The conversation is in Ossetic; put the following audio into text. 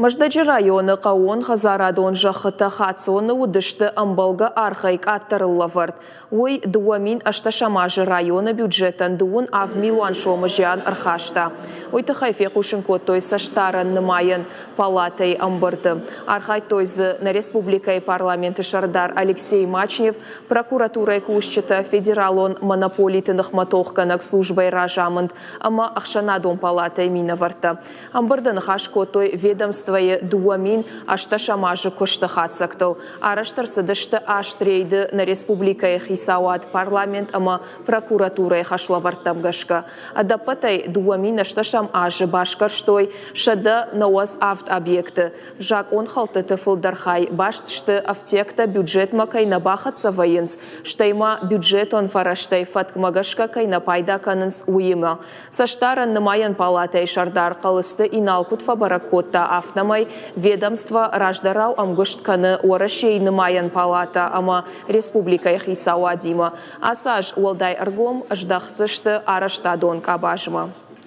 Мӕздӕджы районы хъӕууонхӕдзарадон зӕххытӕ хаццоны уыдысты ӕмбӕлгӕ аргъӕй къаддӕрыл лӕвӕрд. Уый 2018 азы районы бюджетӕн 37 милуан сомы зиан ӕрхаста. Уый тыххӕй фехъусын кодтой цӕстдарӕн-нымайӕн палатӕйы ӕмбырды. Архайдтой дзы нӕ республикӕйы парламенты сӕрдар Алексей Мачнев, прокуратурӕйы кусджытӕ, федералон монополиты ныхмӕ тохгӕнӕг службӕйы разамынд ӕмӕ ӕхсӕнадон палатӕйы минӕвӕрттӕ. Ӕмбырды ныхас кодтой ведомствойы 2018 азы куысты хатдзӕгтыл. Арӕзт ӕрцыдысты аст рейды нӕ республикӕйы хицауад, парламент ӕмӕ прокуратурӕйы хӕслӕвӕрдтӕм гӕсгӕ. Ӕдӕппӕтӕй 2018 азы басгӕрстой 197 объекты. Закъонхӕлдтыты фылдӕр хай баст сты ӕфтиӕгтӕ бюджетмӕ кӕй нӕ бахӕццӕ вӕййынц, стӕй ма бюджетон фӕрӕзтӕй фӕткмӕ гӕсгӕ кӕй нӕ пайда кӕнынц, уыимӕ. Цӕстдарӕн нымайӕн палатӕйы сӕрдар Хъӕлыцты Инал куыд фӕбӕрӕг кодта, афтӕмӕй ведомство раздӕрау ӕмгуыст кӕны Уӕрӕсейы нымайӕн палатӕ ӕмӕ республикӕйы хицауадимӕ. Ацы аз уӕлдай ӕргом ӕздӕхдзысты арӕзтадон къабазмӕ.